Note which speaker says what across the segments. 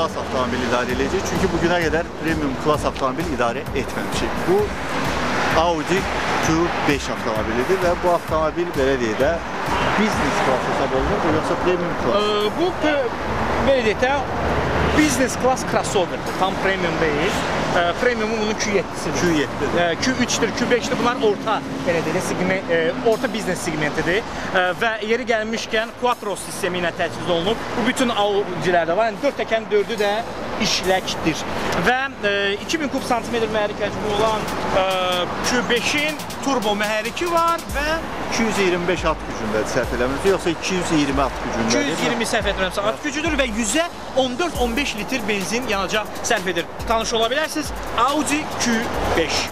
Speaker 1: class avtomobil idarə edəcək. Çünki bugünə qədər premium class avtomobil idarə etməmişik. Bu Audi Q5 avtomobilidir və bu avtomobil belə deyək də business class hesab olunur, yoxsa premium class?
Speaker 2: Bu belə deyək də business class crossoverdir, tam premium deyil. Premiumu bunun Q7-sidir.
Speaker 1: Q7-dir.
Speaker 2: Q3-dür, Q5-dir, bunlar orta, belə deyək, orta biznes segmentidir. Və yeri gəlmişkən Quattro sistemi ilə təchiz olunub. Bu bütün Audi'lərdə var. Yəni 4 təkərin 4-ü də işləkdir. Və 2000 kub santimetr mühərrik həcmi olan Q5-in turbo mühərriki var və
Speaker 1: 225 at gücündədir, səhv eləmirəmsə, yoxsa 220 at gücündədir?
Speaker 2: 220 səhv etmirəmsə at gücüdür və 100-ə 14-15 litr benzin yanacaq sərf edir. Tanış ola bilərsiniz, Audi Q5.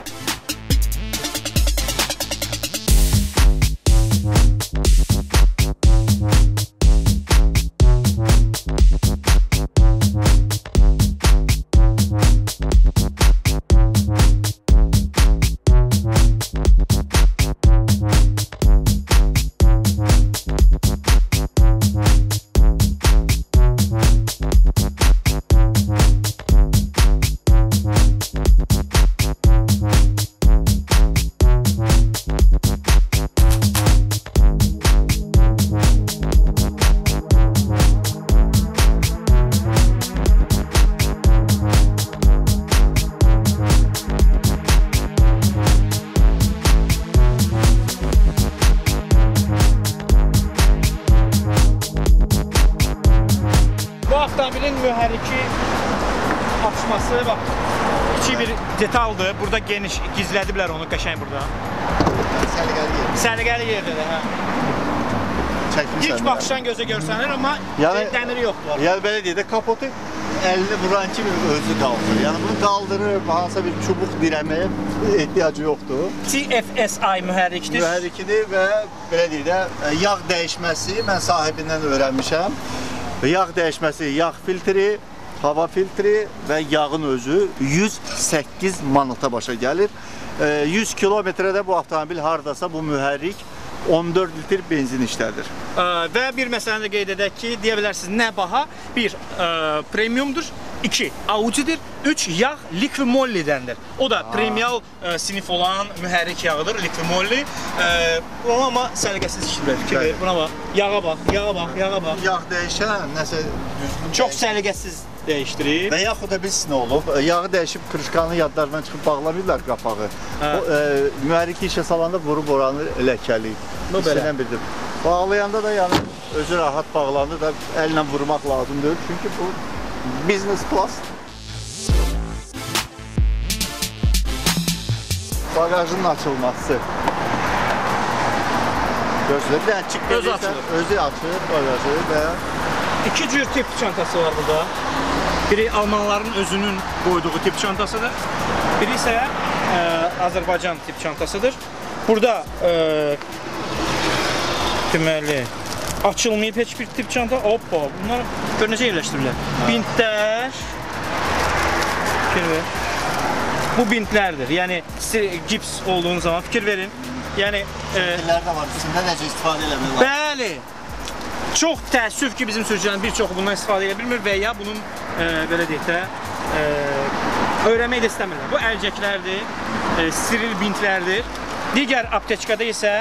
Speaker 2: Avtomobilin mühərriki açması, bax, kiçik bir detaldır. Burada geniş gizlədiblər onu qəşəng burada.
Speaker 1: Səliqəli yerdir.
Speaker 2: Səliqəli yerdir, hə. İlk baxışdan gözə görsənir, amma yəni, dəmiri yoxdur.
Speaker 1: Yəni belə deyək də, kapotu əlini vuran kimi özü qaldırır. Yəni bunu qaldırır, hansısa bir çubuq dirəməyə ehtiyacı yoxdur.
Speaker 2: TFSI mühərrikdir.
Speaker 1: Mühərrikidir və belə deyək də, yağ dəyişməsi mən sahibindən öyrənmişəm. Yağ dəyişməsi, yağ filtri, hava filtri və yağın özü 108 manata başa gəlir. 100 kilometrədə bu avtomobil hardasa bu mühərrik 14 litr benzin işlədir.
Speaker 2: Və bir məsələni də qeyd edək ki, deyə bilərsiniz, nə baha? Bir, premiumdur, 2, Audi'dir, 3, yağ Liqui Moly'dəndir. O da premial sinif olan mühərrik yağıdır, Liqui Moly. Bunu amma səliqəsiz işləyir, fikir ver, buna bax, yağa bax, yağa bax, yağa bax.
Speaker 1: Yağ dəyişən nəsə düzgün
Speaker 2: çox səliqəsiz dəyişdirib.
Speaker 1: Və yaxud da biz nə olub, yağı dəyişib kırışkanın yadlarından çıxıb bağlamayırlar qapağı. O, mühərriki işə salanda vurub oranı ləkəliyib.
Speaker 2: Bu belə.
Speaker 1: Bağlayanda da yəni özü rahat bağlanır da əllə vurmaq lazım deyil. Çünki bu business class. Bagajın açılması. Görürsünüz, bir dənə çık verirsən, özü açılır bagajı və
Speaker 2: İki cür tip çantası var burada. Biri Almanların özünün qoyduğu tip çantasıdır. Biri isə Azərbaycan tip çantasıdır. Burada deməli açılmayıb heç bir tip çanta. Hoppa, bunlar gör necə yerləşdirirlər. Bintlər. Fikir ver. Bu bintlərdir. Yəni gips olduğun zaman fikir verin. Yəni
Speaker 1: şəkillər də var üstündə, necə istifadə eləmək lazım.
Speaker 2: Bəli. Çox təəssüf ki, bizim sürücülərin bir çoxu bundan istifadə edə bilmir və ya bunun belə deyək də öyrənmək də istəmirlər. Bu əlcəklərdir, steril bintlərdir. Digər aptečkada isə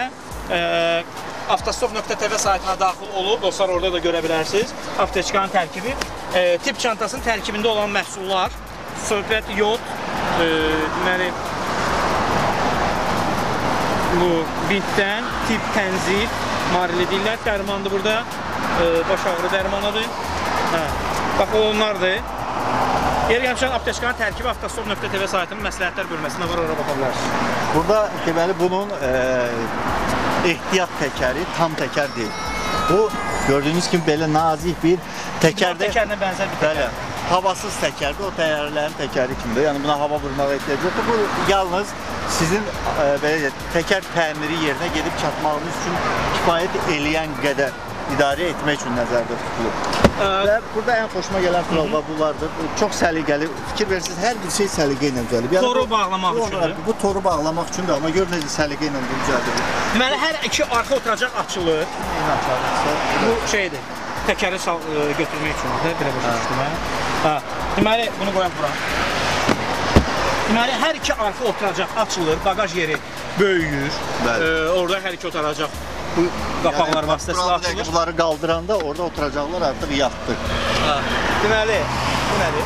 Speaker 2: avtostop.tv saytına daxil olub, dostlar orada da görə bilərsiniz aptečkanın tərkibi. Tip çantasının tərkibində olan məhsullar, söhbət yod, deməli bu bintdən tip tənzif, marili deyirlər, dərmandır burada, baş ağrı dərmanıdır. Hə, bax o onlardır. Yeri gəlmişən aptečkanın tərkibi avtostop.tv saytının məsləhətlər bölməsində var, ora baxa bilərsiniz.
Speaker 1: Burada deməli bunun ehtiyat təkəri tam təkər deyil. Bu gördüyünüz kimi belə nazik bir təkərdə.
Speaker 2: Təkərinə bənzər bir təkər.
Speaker 1: Bəli, havasız təkərdir, o təyərlərin təkəri kimidir. Yəni buna hava vurmağa ehtiyac yoxdur. Bu yalnız sizin belə deyək, təkər təmiri yerinə gedib çatmağınız üçün kifayət eləyən qədər idarə etmək üçün nəzərdə tutulub. Və burada ən xoşuma gələn kurallar bunlardır. Çox səliqəli, fikir verirsiniz, hər bir şey səliqə ilə düzəlib. Yəni,
Speaker 2: toru bağlamaq üçündür.
Speaker 1: Bu toru bağlamaq üçündür, amma gör necə səliqə ilə düzəldib.
Speaker 2: Deməli, hər iki arxa oturacaq açılır.
Speaker 1: Eyni açarlıqsa.
Speaker 2: Bu şeydir, təkəri götürmək üçündür, belə başa düşdüm. Hə. Deməli, bunu qoyaq bura. Deməli, hər iki arxa oturacaq açılır, baqaj yeri böyüyür. Orada hər iki oturacaq bu qapaqlar vasitəsilə açılır.
Speaker 1: Bunları qaldıranda orada oturacaqlar artıq yatdı.
Speaker 2: Deməli, bu nədir?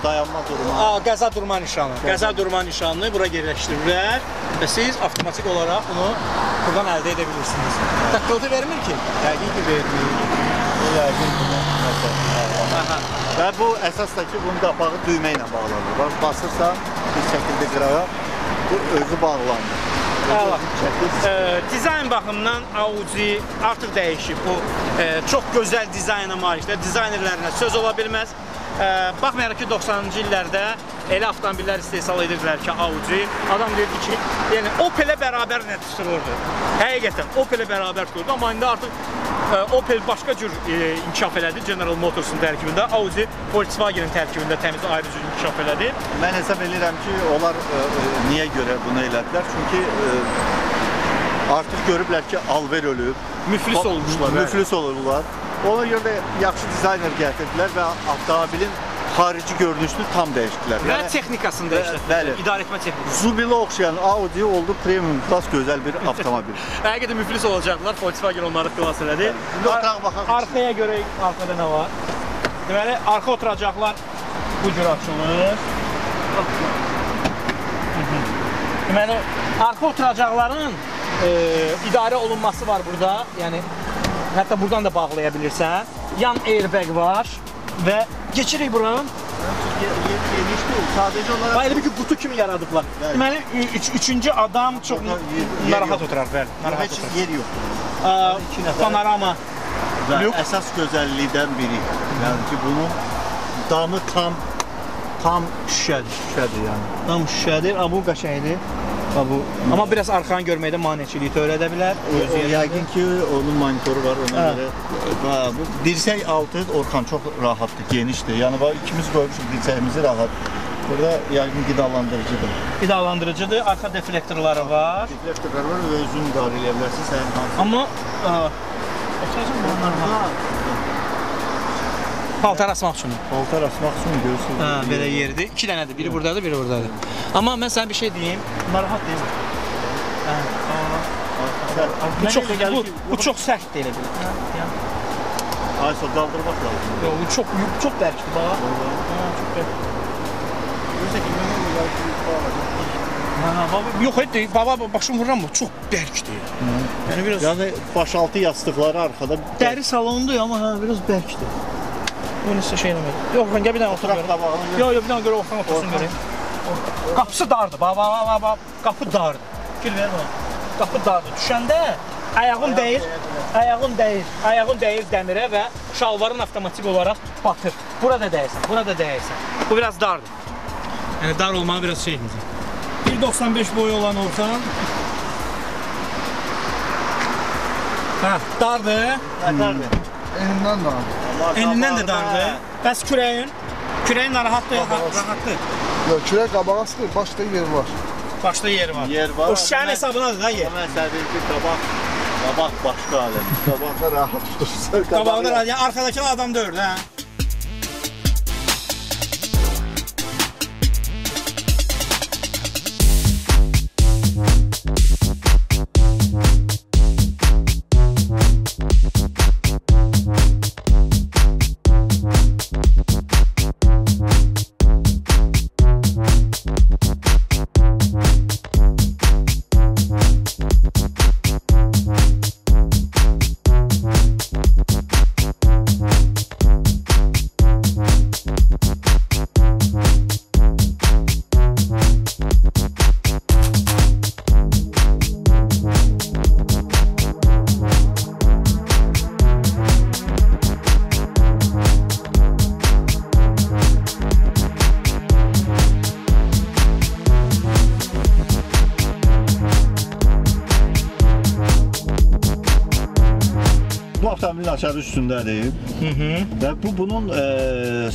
Speaker 1: Dayanma durma.
Speaker 2: Qəza durma nişanı. Qəza durma nişanını bura yerləşdirirlər və siz avtomatik olaraq bunu buradan əldə edə bilirsiniz. Takıltı vermir ki?
Speaker 1: Yəqin ki, vermir. Yəqin ki, və bu əsas da ki, bunun qapağı düymə ilə bağlanır. Bax, basırsan bir şəkildə qırağa, bu özü bağlanır.
Speaker 2: Dizayn baxımından Audi artıq dəyişib. Bu çox gözəl dizayna malikdir. Dizaynerlərinə söz ola bilməz. Baxmayaraq ki, 90-cı illərdə elə avtomobillər istehsal edirdilər ki, Audi, adam deyirdi ki, yəni Opel-ə bərabər nə tutulurdu. Həqiqətən Opel-ə bərabər tutulurdu, amma indi artıq Opel başqa cür inkişaf elədi General Motors'un tərkibində, Audi Volkswagen-in tərkibində təmiz ayrı cür inkişaf elədi.
Speaker 1: Mən hesab edirəm ki, onlar niyə görə bunu elədilər? Çünki artıq görüblər ki, alver ölüb.
Speaker 2: Müflis olmuşlar.
Speaker 1: Müflis olurlar. Ona görə də yaxşı dizayner gətirdilər və avtomobilin xarici görünüşünü tam dəyişdilər.
Speaker 2: Və texnikasını dəyişdilər. İdarə etmə texnikası.
Speaker 1: Zubilə oxşayan Audi oldu premium klas gözəl bir avtomobil.
Speaker 2: Həqiqətən müflis olacaqlar. Volkswagen onları xilas elədi.
Speaker 1: İndi oturaq baxaq.
Speaker 2: Arxaya görə arxada nə var? Deməli, arxa oturacaqlar bu cür açılır. Deməli, arxa oturacaqların idarə olunması var burada. Yəni hətta buradan da bağlaya bilirsən. Yan airbag var və geçirik buranın.
Speaker 1: Genişdir, sadəcə olaraq...
Speaker 2: Elə bir ki, qutu kimi yaradıblar. Deməli, üçüncü adam çox narahat oturar, bəli.
Speaker 1: Heç yer yoxdur.
Speaker 2: Panorama.
Speaker 1: Lük. Əsas gözəllikdən biri. Yəni ki, bunun damı tam
Speaker 2: şüşədir.
Speaker 1: Şüşədir, yəni.
Speaker 2: Tam şüşədir, amma bu qəşəngdir. Amma biraz arxanı görməkdə maneçilik törədə bilər.
Speaker 1: Yəqin ki, onun monitoru var, ona görə. Bu dirsək altı Orxan çox rahatdır, genişdir. Yəni, ikimiz qoymuşuq dirsəyimizi rahat. Burada yəqin qidalandırıcıdır.
Speaker 2: Qidalandırıcıdır, arxa deflektorları var.
Speaker 1: Deflektorları var və özünü idarə eləyə bilərsin, sənin hansı.
Speaker 2: Amma, oturacaq mı? Paltar asmaq üçün.
Speaker 1: Paltar asmaq üçün görürsünüz.
Speaker 2: Hə, belə yeridir. İki dənədir. Biri buradadır, biri buradadır. Amma mən sənə bir şey deyim. Narahat deyil. Hə. Bu çox sərtdir elə belə.
Speaker 1: Ayso qaldırmaq lazım.
Speaker 2: Yox, bu çox bərkdir bax. Hə, çox bərkdir.
Speaker 1: Görürsən ki, mən onu
Speaker 2: baba, yox, baba başım vururam, bu çox bərkdir. Yəni biraz.
Speaker 1: Yəni başaltı yastıqları arxada.
Speaker 2: Dəri salondur amma hə, biraz bərkdir. Bunu isə şey eləmək. Yox, Orxan, gəl bir dənə otur görək. Yox, yox, bir dənə görə Orxan otursun görək. Qapısı dardır, bax, bax, bax, bax, qapı dardır. Gül ver buna. Qapı dardır. Düşəndə ayağın dəyir, ayağın dəyir, ayağın dəyir dəmirə və şalvarın avtomatik olaraq batır. Burada dəyirsən, burada dəyirsən. Bu biraz dardır. Yəni dar olmağı biraz şeydir. 1.95 boyu olan Orxan. Hə, dardır.
Speaker 1: Dardır.
Speaker 3: Enindən dardır.
Speaker 2: Enindən də dardır. Bəs kürəyin? Kürəyin narahatdır, rahatdır.
Speaker 3: Yox, kürək qabağa sıxır, başda yer var.
Speaker 2: Başda yer var.
Speaker 1: Yer var.
Speaker 2: O şüşənin hesabınadır da yer.
Speaker 1: Mən sənə deyim ki, qabaq başqa aləm.
Speaker 3: Qabaqda rahat tutursan.
Speaker 2: Qabaqda rahat, yəni arxadakı adam deyil, hə?
Speaker 1: Bu avtomobilin açarı üstündədir. Və bu bunun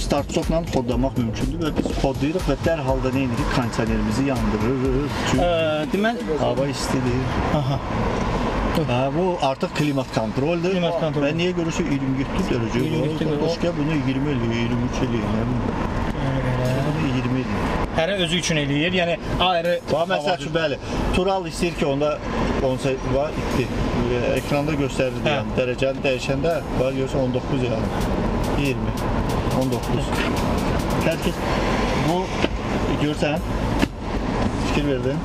Speaker 1: start-stopla kodlamaq mümkündür və biz kodlayırıq və dərhal da nə edirik? Kondisionerimizi yandırırıq. Çünki
Speaker 2: deməli
Speaker 1: hava istidir.
Speaker 2: Aha.
Speaker 1: Hə, bu artıq klimat kontroldur.
Speaker 2: Klimat kontrol.
Speaker 1: Və niyə görürsə 27 dərəcə.
Speaker 2: 27 dərəcə.
Speaker 1: Başqa bunu 20 eləyir, 23 eləyir, nə bilim. Bunu 20 eləyir.
Speaker 2: Hərə özü üçün eləyir. Yəni ayrı.
Speaker 1: Bax, məsəl üçün, bəli. Tural istəyir ki, onda 18 var, itdi. Ekranda göstərirdi, yəni dərəcəni dəyişəndə var görürsən 19 yəni. 20, 19. Hər kəs bu görürsən, fikir verdin.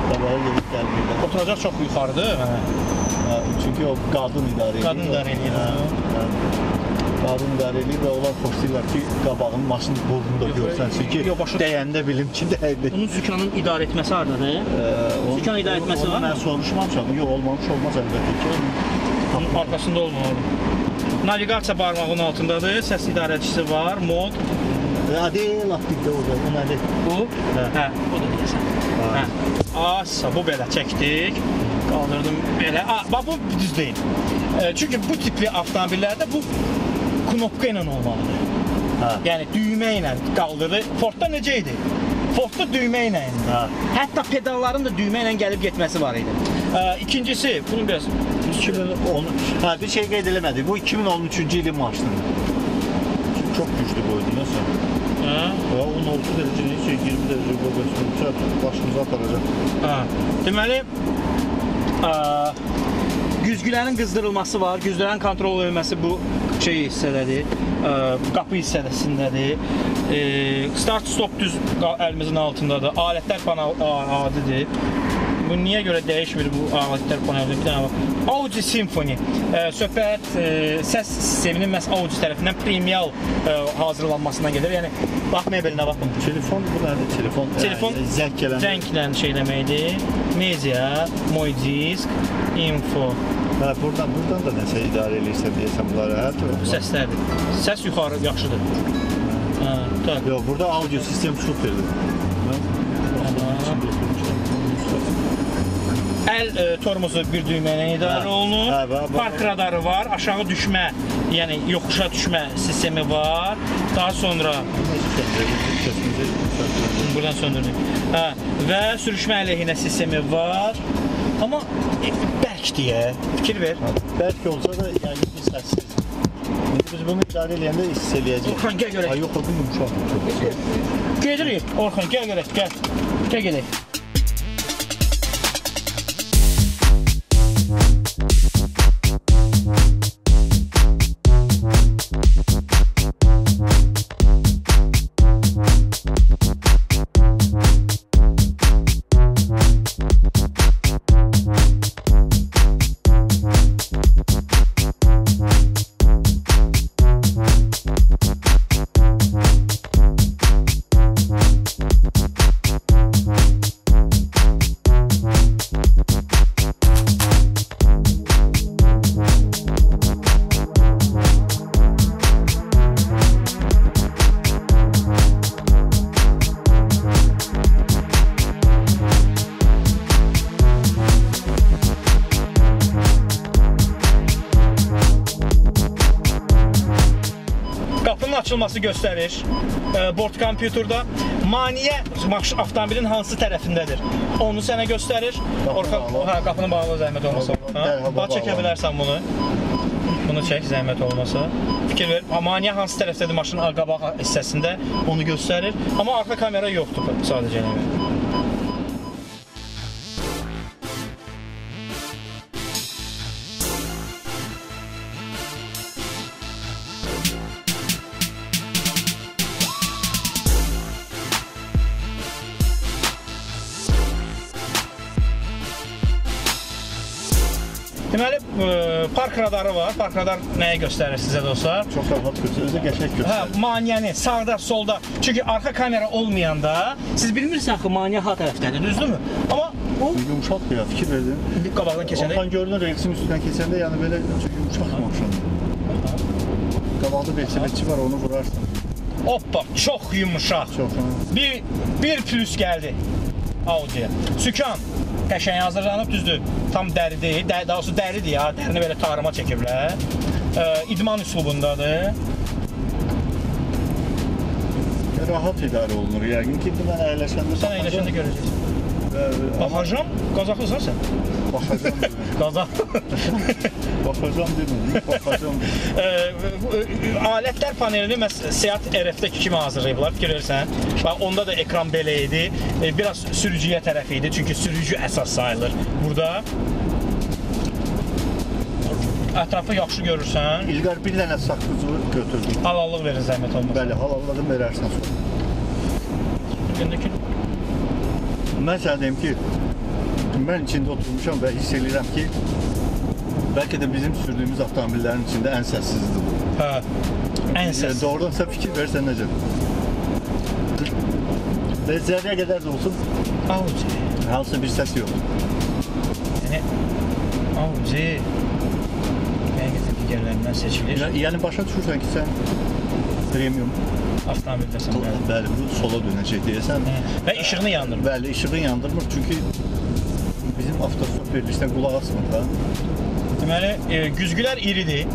Speaker 1: Qabağa gedib gəlmir.
Speaker 2: Oturacaq çox yuxarıdır.
Speaker 1: Hə, çünki o qadın idarə edir.
Speaker 2: Qadın idarə edir.
Speaker 1: Hə. Qadın idarə edir və onlar xoşlayırlar ki, qabağın maşın burnunu da görsən. Çünki dəyəndə bilim ki, dəydi.
Speaker 2: Bunun sükanın idarə etməsi hardadır? Sükan idarə etməsi var mı?
Speaker 1: Mən soruşmamışam. Yox, olmamış olmaz əlbəttə ki.
Speaker 2: Bunun arxasında olmalıdır. Naviqasiya barmağının altındadır. Səs idarəçisi var, mod.
Speaker 1: Hadi, lap dikdə orada. O nədir?
Speaker 2: Bu? Hə, o da deyəsən. Hə. Asa, bu belə çəkdik. Qaldırdım belə. Bax, bu düz deyil. Çünki bu tipli avtomobillərdə bu knopka ilə olmalıdır.
Speaker 1: Hə.
Speaker 2: Yəni düymə ilə qaldırır. Fordda necə idi? Fordda düymə ilə idi.
Speaker 1: Hə.
Speaker 2: Hətta pedalların da düymə ilə gəlib getməsi var idi. İkincisi, bunu biraz
Speaker 1: 2010. Hə, bir şey qeyd eləmədik. Bu 2013-cü ilin maşınıdır. Çox güclü qoydu, nəsə.
Speaker 2: Hə?
Speaker 1: 16 dərəcə, necə 20 dərəcə qoydu, başımıza aparacaq.
Speaker 2: Hə. Deməli, güzgülərin qızdırılması var, güzgülərin kontrol edilməsi bu şey hissədədir, qapı hissəsindədir. Start-stop düz əlimizin altındadır, alətlər paneli adidir. Bu niyə görə dəyişmir bu alətlər paneli? Bir dənə var. Audi Symphony. Söhbət səs sisteminin məhz Audi tərəfindən premial hazırlanmasından gedir. Yəni bax mebelinə baxın.
Speaker 1: Telefon bu nədir? Telefon.
Speaker 2: Telefon
Speaker 1: zəng gələn.
Speaker 2: Zənglə şey deməkdir. Media, Moy Disk, Info.
Speaker 1: Hə, buradan da nəsə idarə eləyirsən deyəsən bunlara, hə?
Speaker 2: Səslərdir. Səs yuxarı yaxşıdır. Hə, tak.
Speaker 1: Yox, burada audio sistem superdir.
Speaker 2: Əl tormozu bir düymə ilə idarə olunur. Park radarı var, aşağı düşmə, yəni yoxuşa düşmə sistemi var. Daha sonra buradan söndürdük. Hə, və sürüşmə əleyhinə sistemi var. Amma bərk deyə fikir ver.
Speaker 1: Bərk olsa da yəqin ki, səssiz. İndi biz bunu idarə eləyəndə hiss eləyəcəyik.
Speaker 2: Orxan, gəl görək.
Speaker 1: Ay, yox, bu yumşaq.
Speaker 2: Gedirik, Orxan, gəl görək, gəl. Gəl gedək. Açılması göstərir bord kompüterdə. Maneə avtomobilin hansı tərəfindədir? Onu sənə göstərir. Orxa, qapını bağla zəhmət olmasa. Bax, çəkə bilərsən bunu. Bunu çək zəhmət olmasa. Fikir ver. Maneə hansı tərəfdədir maşının qabaq hissəsində onu göstərir. Amma arxa kamera yoxdur sadəcə. Deməli, park radarı var. Park radar nəyi göstərir sizə dostlar?
Speaker 1: Çox rahat göstərir, özü qəşəng göstərir.
Speaker 2: Hə, maneəni sağda, solda. Çünki arxa kamera olmayanda siz bilmirsiniz axı maneə ha tərəfdədir, düzdürmü? Amma o
Speaker 1: yumşaqdır ya, fikir verdin.
Speaker 2: Qabaqdan keçəndə.
Speaker 1: Orxan görünür, relsin üstündən keçəndə, yəni belə çox yumşaq maşındır. Qabaqda velosipedçi var, onu vurarsan.
Speaker 2: Hoppa, çox yumşaq.
Speaker 1: Çox.
Speaker 2: Bir plus gəldi Audi'yə. Sükan qəşəng hazırlanıb, düzdür, tam dəri deyil, daha doğrusu dəridir ya, dərini belə tarıma çəkiblər. İdman üslubundadır.
Speaker 1: Rahat idarə olunur, yəqin ki, indi mən əyləşəndə...
Speaker 2: Sən əyləşəndə görəcəksən. Baxacam, Qazaxlısan sən?
Speaker 1: Baxacam.
Speaker 2: Qaza.
Speaker 1: Baxacam demədim, baxacam.
Speaker 2: Alətlər panelini məhz Seat RF-dəki kimi hazırlayıblar, fikir verirsən. Bax, onda da ekran belə idi. Biraz sürücüyə tərəf idi, çünki sürücü əsas sayılır. Burada ətrafı yaxşı görürsən.
Speaker 1: İlqar, bir dənə saqqızı götürdüm.
Speaker 2: Halallıq verin, zəhmət olmasa.
Speaker 1: Bəli, halallığını verərsən sonra.
Speaker 2: Gündəki...
Speaker 1: Mən sənə deyim ki, mən içində oturmuşam və hiss eləyirəm ki, bəlkə də bizim sürdüyümüz avtomobillərin içində ən səssizdir bu.
Speaker 2: Hə, ən səssiz.
Speaker 1: Doğrudan sən fikir versən necə? Və zərrə qədər də olsun,
Speaker 2: Audi.
Speaker 1: Hansısa bir səs yoxdur.
Speaker 2: Yəni, Audi həqiqətən digərlərindən seçilir.
Speaker 1: Yəni, başa düşürsən ki, sən premium
Speaker 2: avtomobildəsən.
Speaker 1: Bəli, bu sola dönəcək deyəsən.
Speaker 2: Və işığını yandırmır.
Speaker 1: Bəli, işığını yandırmır, çünki bizim avtostop verilişinə qulaq asmır da.
Speaker 2: Deməli, güzgülər iridir,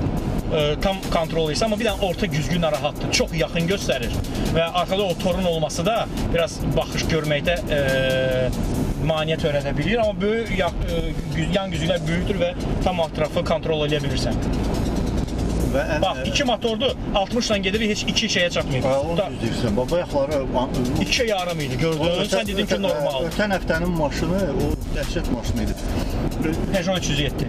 Speaker 2: tam kontrol isə, amma bir dənə orta güzgü narahatdır, çox yaxın göstərir və arxada o torun olması da biraz baxış görməkdə maneə törədə bilir, amma böyük, yan güzgülər böyükdür və tam ətrafı kontrol edə bilirsən. Bax, 2 motordur, 60-la gedir, heç 2 şeyə çatmayıb.
Speaker 1: Onu düz deyirsən, bax, bayaqları...
Speaker 2: 2 yarım idi, gördün, sən dedin ki, normal.
Speaker 1: Ötən həftənin maşını, o dəhşət maşını idi.
Speaker 2: Peugeot 307.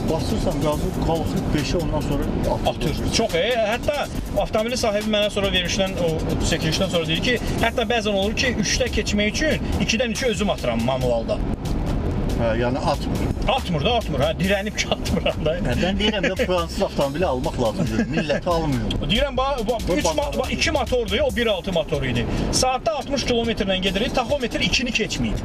Speaker 1: Basırsan qazı, qalxır 5-ə, ondan sonra atır.
Speaker 2: Çox, hətta avtomobilin sahibi mənə sonra verilişdən, o çəkilişdən sonra deyir ki, hətta bəzən olur ki, 3-də keçmək üçün 2-dən 3-ü özüm atıram manualda.
Speaker 1: Hə, yəni atmır.
Speaker 2: Atmır da, atmır. Hə, dirənib ki, atmıram da.
Speaker 1: Hə, mən deyirəm də fransız avtomobili almaq lazımdır. Milləti almıyor.
Speaker 2: Deyirəm, bax, 2 motordur, o 1.6 motoru idi. Saatda 60 kilometrlə gedirik, taxometr 2-ni keçməyib.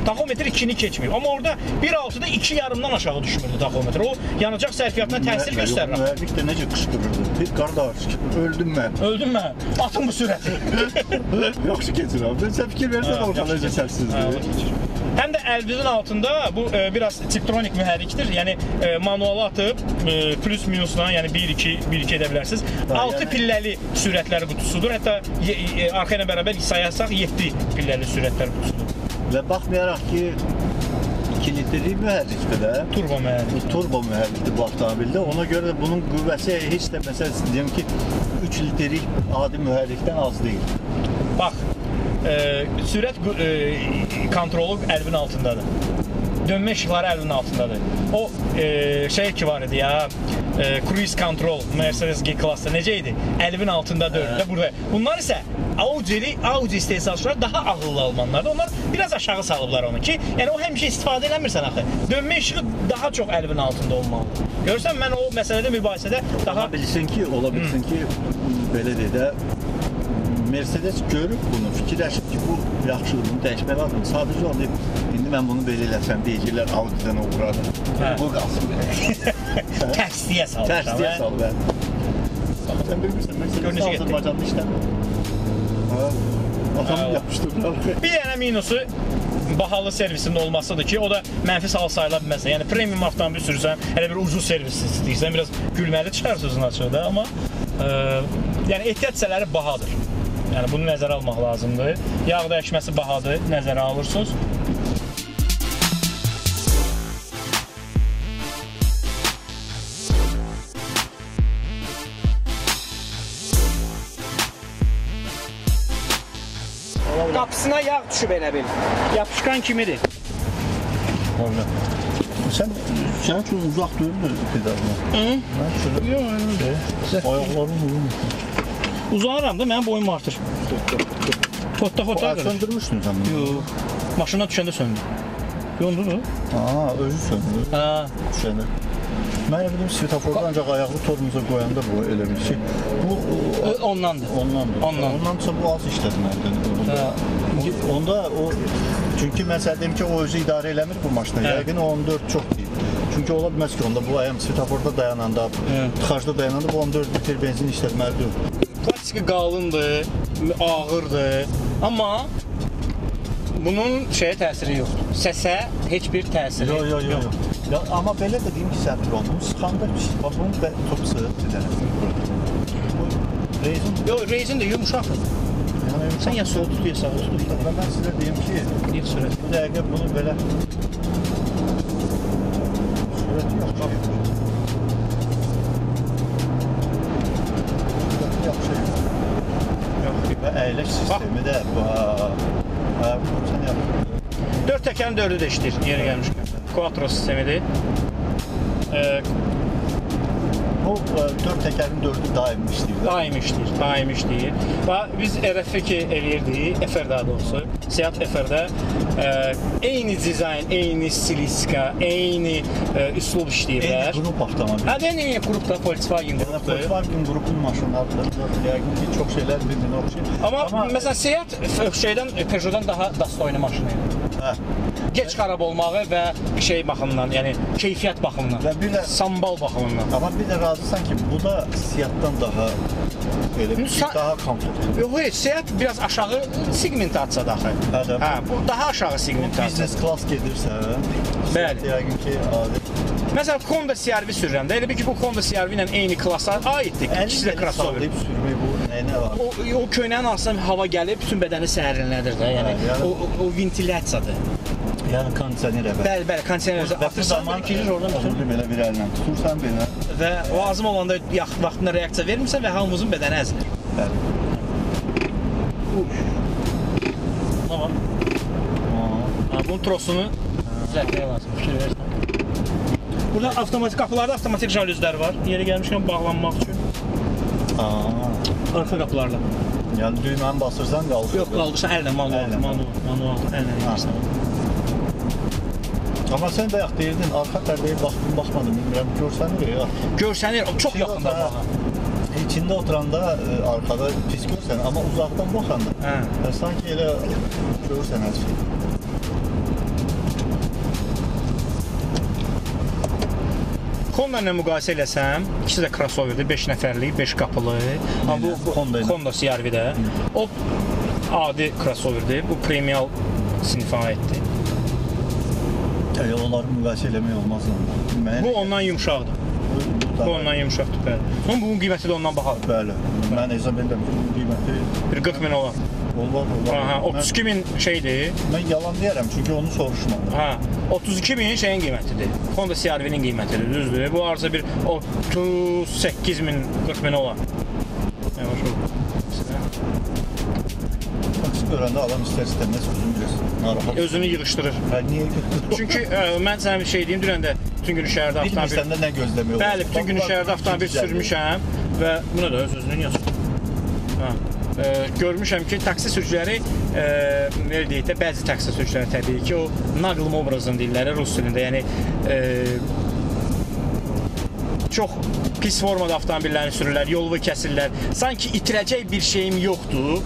Speaker 2: Taxometr 2-ni keçməyib. Amma orada 1.6-da 2,5-dan aşağı düşmürdü taxometr. O yanacaq sərfiyyatına təsir göstərir.
Speaker 1: Mühərrik də necə qışqırırdı. Bir qardaş, öldüm mən.
Speaker 2: Öldüm mən. Atın bu sürəti.
Speaker 1: Yaxşı keçir abi. Sən fikir versən orada necə səssizdir.
Speaker 2: Həm də əlbizin altında bu biraz tiptronik mühərrikdir. Yəni manuala atıb plus minusla, yəni 1-2, 1-2 edə bilərsiniz. 6 pilləli sürətlər qutusudur. Hətta arxa ilə bərabər sayasaq 7 pilləli sürətlər qutusudur.
Speaker 1: Və baxmayaraq ki, 2 litrlik mühərrikdir də.
Speaker 2: Turbo mühərrik.
Speaker 1: Turbo mühərrikdir bu avtomobildə. Ona görə də bunun qüvvəsi heç də məsələn deyim ki, 3 litrlik adi mühərrikdən az deyil.
Speaker 2: Bax, sürət kontrolu əlbin altındadır. Dönmə işıqları əlbin altındadır. O şey ki var idi ya, cruise control Mercedes G-Class-da necə idi? Əlbin altında dönür də burada. Bunlar isə Audi istehsalçılar daha ağıllı almanlardır. Onlar biraz aşağı salıblar onu ki, yəni o həmişə istifadə eləmirsən axı. Dönmə işığı daha çox əlbin altında olmalıdır. Görürsən, mən o məsələdə mübahisədə daha...
Speaker 1: Ola bilsin ki, belə deyək də, Mercedes görüb bunu, fikirləşib ki, bu yaxşıdır, bunu dəyişmək lazımdır. Sadəcə o deyib, indi mən bunu belə eləsəm, deyəcəklər Audi'dən uğradı. Bu qalsın belə.
Speaker 2: Tərsliyə salıb.
Speaker 1: Tərsliyə salıb, bəli. Sən bilmirsən, Mercedes Azərbaycanda işləmir. Atamı yapışdırdılar.
Speaker 2: Bir dənə minusu bahalı servisinin olmasıdır ki, o da mənfi hal sayıla bilməz. Yəni premium avtomobil sürürsən, elə bir ucuz servis istəyirsən, biraz gülməli çıxar sözün açığı da, amma yəni ehtiyat hissələri bahadır. Yəni bunu nəzərə almaq lazımdır. Yağ dəyişməsi bahadır, nəzərə alırsınız. Qapısına yağ düşüb elə bil. Yapışqan kimidir.
Speaker 1: Sən üçün uzaq deyilmi pedalına?
Speaker 2: Hı?
Speaker 1: Yox, elə. Ayaqların uzundur.
Speaker 2: Uzanıram da, mənim boyum artır. Totda-xotda qırır.
Speaker 1: Söndürmüşdün sən bunu?
Speaker 2: Yox. Maşından düşəndə söndü. Yondu mu?
Speaker 1: Aa, özü söndü.
Speaker 2: Hə.
Speaker 1: Düşəndə. Mən elə bildim, svetoforda ancaq ayaqlı tormoza qoyanda bu elə bir şey. Bu
Speaker 2: ondandır.
Speaker 1: Ondandır. Ondansa bu az işlətməlidir. Onda o, çünki mən sənə deyim ki, o özü idarə eləmir bu maşını. Yəqin o 14 çox deyil. Çünki ola bilməz ki, onda bu ayam svetoforda dayananda, tıxacda dayananda bu 14 litr benzin işlətməlidir.
Speaker 2: Plastika qalındır, ağırdır, amma bunun şeyə təsiri yoxdur. Səsə heç bir təsiri
Speaker 1: yoxdur. Yox. Ya, amma belə də deyim ki, sən bunu sıxanda, bax bunu top sıxıb bir dənə. Bu rezin.
Speaker 2: Yox, rezin də yumuşaqdır.
Speaker 1: Yəni
Speaker 2: Sən ya solu tut, ya sağı tut.
Speaker 1: Və mən sizə deyim ki,
Speaker 2: Yığ sürət.
Speaker 1: bu dəqiqə bunu belə sürəti yaxşı. Sürəti yaxşı. Və əyləş sistemi də bu. Hə, sən yaxşı.
Speaker 2: 4 təkərin 4-ü də işləyir, yeri gəlmişkən. Quattro sistemidir.
Speaker 1: Bu 4 təkərin 4-ü daim işləyir.
Speaker 2: Daim işləyir, daim işləyir. Və biz RF2 eləyirdik, FR daha doğrusu. Seat FR-də eyni dizayn, eyni stilistika, eyni üslub işləyirlər.
Speaker 1: Eyni qrup avtomobil.
Speaker 2: Hə, eyni qrupda Volkswagen qrupdur.
Speaker 1: Volkswagen qrupun maşınlarıdır. Yəqin ki, çox şeylər bir-birinə oxşayır.
Speaker 2: Amma məsələn Seat şeydən Peugeot-dan daha dastoylu maşın idi.
Speaker 1: Hə.
Speaker 2: Geç xarab olmağı və şey baxımından, yəni keyfiyyət baxımından
Speaker 1: və bir də
Speaker 2: sambal baxımından.
Speaker 1: Amma bir də razısan ki, bu da Seat-dan daha belə bir şey, daha komfortlu.
Speaker 2: Yox, heç Seat biraz aşağı segmentasiya daxil.
Speaker 1: Hə, də,
Speaker 2: hə, bu daha aşağı segmentasiya.
Speaker 1: Business class gedirsə,
Speaker 2: bəli.
Speaker 1: Yəqin ki, adi.
Speaker 2: Məsələn, Honda CR-V sürürəm də. Elə bil ki, bu Honda CR-V ilə eyni klasa aiddir. İkisi də crossover.
Speaker 1: Sürmək bu nəyinə var?
Speaker 2: O köynəyin altından hava gəlib bütün bədəni sərinlədir də. Yəni, o ventilyasiyadır.
Speaker 1: Yəni kondisioner əvəz.
Speaker 2: Bəli, bəli, kondisioner. Atırsan, girir oradan
Speaker 1: bütün. Belə bir əllə tutursan belə.
Speaker 2: Və lazım olanda vaxtında reaksiya vermirsən və hamımızın bədəni əzilir.
Speaker 1: Bəli.
Speaker 2: Buna bax. Bunun trosunu düzəltmək lazım, fikir verirsən. Burada avtomatik qapılarda avtomatik jalüzlər var. Yeri gəlmişkən bağlanmaq üçün. Arxa qapılarda.
Speaker 1: Yəni düyməni basırsan qalxır.
Speaker 2: Yox, qaldırsan əllə, manual, əllə edirsən.
Speaker 1: Amma sən bayaq deyirdin, arxa pərdəyə baxdım, baxmadım, bilmirəm, görsənir ya.
Speaker 2: Görsənir, çox yaxında baxa.
Speaker 1: İçində oturanda arxada pis görsənir, amma uzaqdan baxanda sanki elə görürsən hər şeyi.
Speaker 2: Honda ilə müqayisə eləsəm, ikisi də crossoverdir, 5 nəfərlik, 5 qapılı. Amma bu Honda CR-V-də. O adi crossoverdir, bu premial sinifə aiddir.
Speaker 1: Yəni onları müqayisə eləmək olmaz ondan.
Speaker 2: Bu ondan yumşaqdır. Bu ondan yumşaqdır, bəli. Amma bunun qiyməti də ondan bahadır.
Speaker 1: Bəli. Mən hesab edirəm ki, bunun qiyməti
Speaker 2: bir 40 min olar.
Speaker 1: Olar, olar.
Speaker 2: Aha, 32 min şeydir.
Speaker 1: Mən yalan deyərəm, çünki onu soruşmadım.
Speaker 2: Hə, 32 min şeyin qiymətidir. Honda CR-V-nin qiymətidir, düzdür. Bu arıza bir 38 min, 40 min olar. Yavaş ol.
Speaker 1: Taksi görəndə adam istər-istəməz özünü biraz narahat.
Speaker 2: Özünü yığışdırır.
Speaker 1: Hə, niyə götürür?
Speaker 2: Çünki mən sənə bir şey deyim, dünən də bütün günü şəhərdə avtomobil...
Speaker 1: Bilmirsən də nə gözləmək olur.
Speaker 2: Bəli, bütün günü şəhərdə avtomobil sürmüşəm və buna da öz-özünü niyə sürür? Hə. Görmüşəm ki, taksi sürücüləri, belə deyək də, bəzi taksi sürücüləri təbii ki, o naqlım obrazını deyirlər rus dilində, yəni çox pis formada avtomobillərini sürürlər, yolu kəsirlər. Sanki itirəcək bir şeyim yoxdur.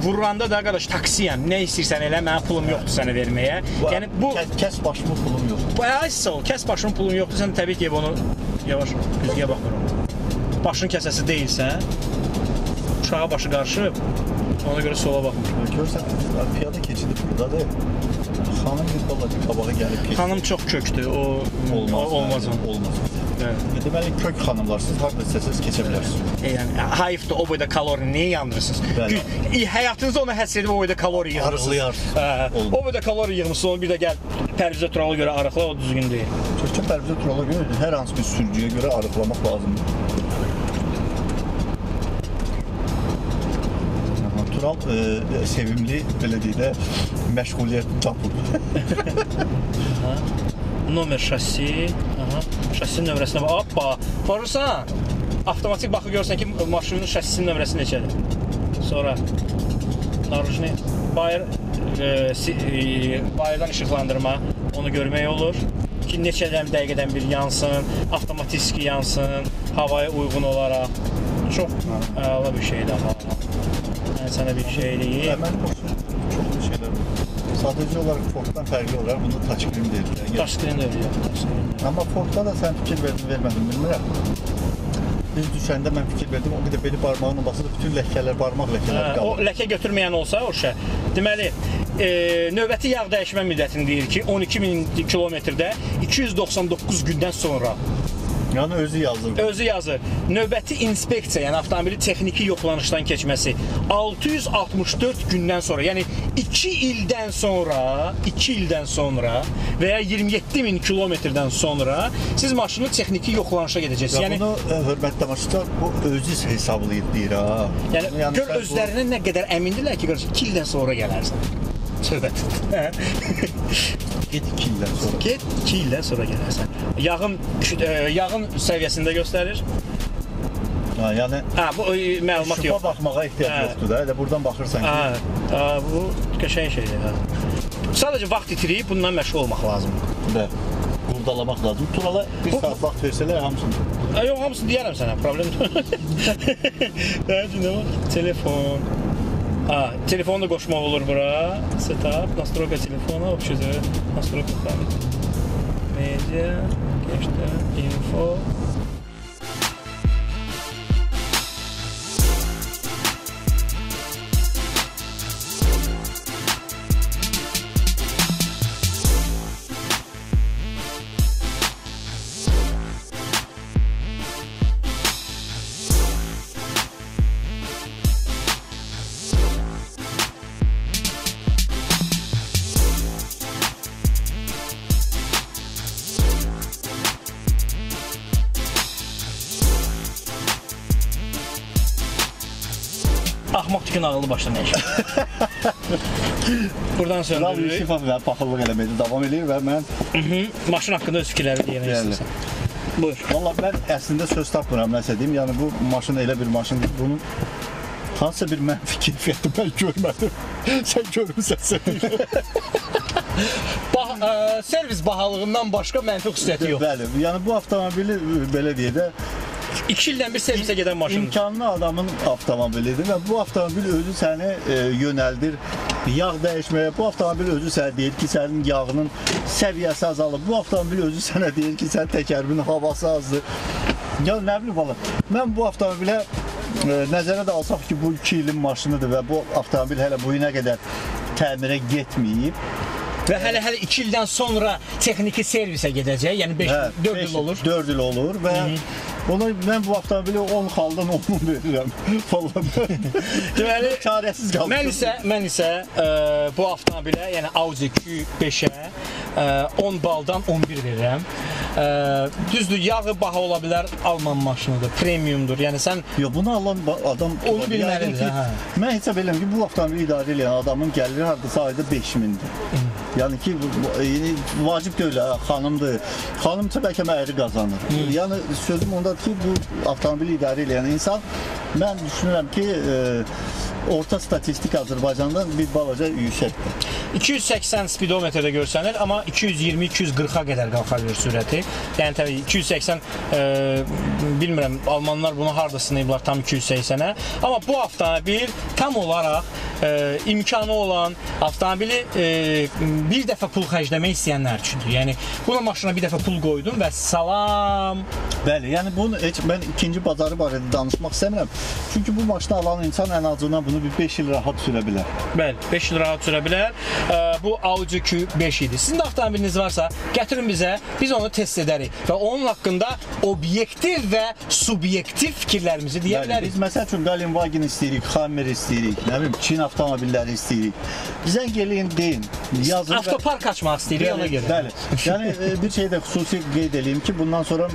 Speaker 2: Vuranda da qardaş, taksiyəm, nə istəyirsən elə, mənim pulum yoxdur sənə verməyə. Yəni bu
Speaker 1: kəs başımın pulum yoxdur.
Speaker 2: Bu əsas ol, kəs başımın pulum yoxdur, sən təbii ki, onu yavaş ol, güzgüyə baxmıram. Başın kəsəsi deyilsən, uşağa başı qarışıb, ona görə sola baxmır.
Speaker 1: Görürsən, piyada keçidi buradadır. Xanım bir balaca qabağa gəlib keçdi.
Speaker 2: Xanım çox kökdür, o olmaz.
Speaker 1: Olmaz. Deməli, kök xanımlar, siz harada istəsəniz keçə bilərsiniz.
Speaker 2: Yəni, hayıfdır, o boyda kalori niyə yandırırsınız? Həyatınızda ona həsr edib o boyda kalori yığmısınız.
Speaker 1: Arıqlayarsınız.
Speaker 2: O boyda kalori yığmısınız, onu bir də gəl Pərvizə Turala görə arıqla, o düzgün deyil.
Speaker 1: Təkcə Pərvizə Turala görə, hər hansı bir sürücüyə görə arıqlamaq lazımdır. Tural sevimli, belə deyək də, məşğuliyyətini tapıb.
Speaker 2: Nomer şassi, şassinin nömrəsinə bax. Hoppa! Baxırsan, avtomatik baxı görürsən ki, maşının şassinin nömrəsi neçədir. Sonra narujni bayırdan işıqlandırma, onu görmək olur ki, neçədən dəqiqədən bir yansın, avtomatik yansın, havaya uyğun olaraq. Çox əla bir şeydir amma. Mən sənə bir şey eləyim.
Speaker 1: Mən çoxlu şeylər var. Sadəcə olaraq Forddan fərqli olaraq bunda touchscreen deyil.
Speaker 2: Touchscreen deyil, yox, touchscreen deyil.
Speaker 1: Amma Fordda da sən fikir verdin, vermədin, bilmirəm. Biz düşəndə mən fikir verdim, o bir də beli barmağını basır, bütün ləkələr, barmaq ləkələri qalır.
Speaker 2: O ləkə götürməyən olsa o şey. Deməli, növbəti yağ dəyişmə müddətini deyir ki, 12.000 kilometrdə 299 gündən sonra.
Speaker 1: Yəni özü yazır.
Speaker 2: Özü yazır. Növbəti inspeksiya, yəni avtomobili texniki yoxlanışdan keçməsi 664 gündən sonra, yəni 2 ildən sonra, 2 ildən sonra və ya 27.000 kilometrdən sonra siz maşını texniki yoxlanışa gedəcəksiniz.
Speaker 1: Yəni bunu hörmətli tamaşaçılar, bu özü hesablayıb deyir ha.
Speaker 2: Yəni gör özlərinə nə qədər əmindirlər ki, qardaş, 2 ildən sonra gələrsən. Söhbət.
Speaker 1: Get 2 ildən sonra.
Speaker 2: Get 2 ildən sonra gələrsən. Yağın səviyyəsində göstərir.
Speaker 1: Ha, yəni
Speaker 2: bu məlumat yox.
Speaker 1: Şübhə baxmağa ehtiyac yoxdur da. Elə buradan baxırsan ki.
Speaker 2: Bu qəşəng şeydir. Hə. Sadəcə vaxt itirib bundan məşğul olmaq lazımdır.
Speaker 1: Bəli. Qurdalamaq lazımdır. Turala bir saat vaxt versələr hamısını.
Speaker 2: Yox, hamısını deyərəm sənə, problem deyil. Nə var? Telefon. Telefonu da qoşmaq olur bura. Setup, nastroyka telefona, obşüdür. Nastroyka media, geçdi, info. Axmaq tükün ağıllı başına nə işi? Buradan söndürürük.
Speaker 1: Yusifov və paxıllıq eləməkdə davam eləyir və mən...
Speaker 2: Maşın haqqında öz fikirləri deymək istəyirsən. Buyur.
Speaker 1: Vallahi mən əslində söz tapmıram, nəsə deyim. Yəni bu maşın elə bir maşındır. Bunun hansısa bir mənfi keyfiyyəti mən görmədim. Sən görmüsən sən.
Speaker 2: Servis bahalığından başqa mənfi xüsusiyyəti yox.
Speaker 1: Bəli, yəni bu avtomobili belə deyək də,
Speaker 2: 2 ildən bir servisə gedən maşındır.
Speaker 1: İmkanlı adamın avtomobilidir və bu avtomobil özü səni yönəldir yağ dəyişməyə. Bu avtomobil özü sənə deyir ki, sənin yağının səviyyəsi azalıb. Bu avtomobil özü sənə deyir ki, sənin təkərinin havası azdır. Ya nə bilim valla, mən bu avtomobilə nəzərə də alsaq ki, bu 2 ilin maşınıdır və bu avtomobil hələ bu günə qədər təmirə getməyib.
Speaker 2: Və hələ 2 ildən sonra texniki servisə gedəcək, yəni 4 il olur.
Speaker 1: 4 il olur və ona mən bu avtomobili 10 xaldan 10 verirəm.
Speaker 2: Deməli,
Speaker 1: çarəsiz qaldım.
Speaker 2: Mən isə bu avtomobilə, yəni Audi Q5-ə 10 baldan 11 verirəm. Düzdür, yağı baha ola bilər, Alman maşınıdır, premiumdur. Yəni sən
Speaker 1: yox, bunu alan adam
Speaker 2: onu bilməlidir.
Speaker 1: Mən hesab edirəm ki, bu avtomobili idarə edən adamın gəliri hardasa ayda 5000-dir. Yəni ki, vacib deyil, xanımdır. Xanımsa bəlkə əyri qazanır. Yəni sözüm ondadır ki, bu avtomobili idarə edən insan, mən düşünürəm ki, orta statistik Azərbaycandan bir balaca yüksəkdir.
Speaker 2: 280 spidometrdə görsənir, amma 220-240-a qədər qalxa bilir sürəti. Yəni təbii 280, bilmirəm, Almanlar bunu harda sınayıblar tam 280-ə. Amma bu avtomobil tam olaraq imkanı olan avtomobili bir dəfə pul xərcləmək istəyənlər üçündür. Yəni buna maşına bir dəfə pul qoydum və salam.
Speaker 1: Bəli, yəni bunu heç mən ikinci bazarı barədə danışmaq istəmirəm. Çünki bu maşını alan insan ən azından bunu bir 5 il rahat sürə bilər.
Speaker 2: Bəli, 5 il rahat sürə bilər. Bu Audi Q5 idi. Sizin də avtomobiliniz varsa, gətirin bizə, biz onu test edərik və onun haqqında obyektiv və subyektiv fikirlərimizi deyə bilərik.
Speaker 1: Biz məsəl üçün Volkswagen istəyirik, Hummer istəyirik, nə bilim Çin avtomobilləri istəyirik. Zəng eləyin, deyin, yazın.
Speaker 2: Avtopark açmaq istəyirik ona görə.
Speaker 1: Bəli. Yəni bir şey də xüsusi qeyd eləyim ki, bundan sonra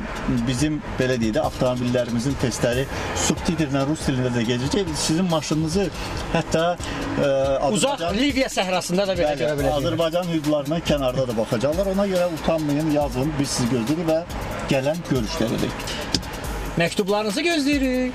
Speaker 1: bizim belə deyək də avtomobillərimizin testləri subtitrlə rus dilində də gedəcək. Sizin maşınınızı hətta
Speaker 2: uzaq Liviya səhrasında da belə görə biləcəklər.
Speaker 1: Azərbaycan hüdudlarından kənarda da baxacaqlar. Ona görə utanmayın, yazın, biz sizi gözləyirik və gələn görüşlərə dək.
Speaker 2: Məktublarınızı gözləyirik.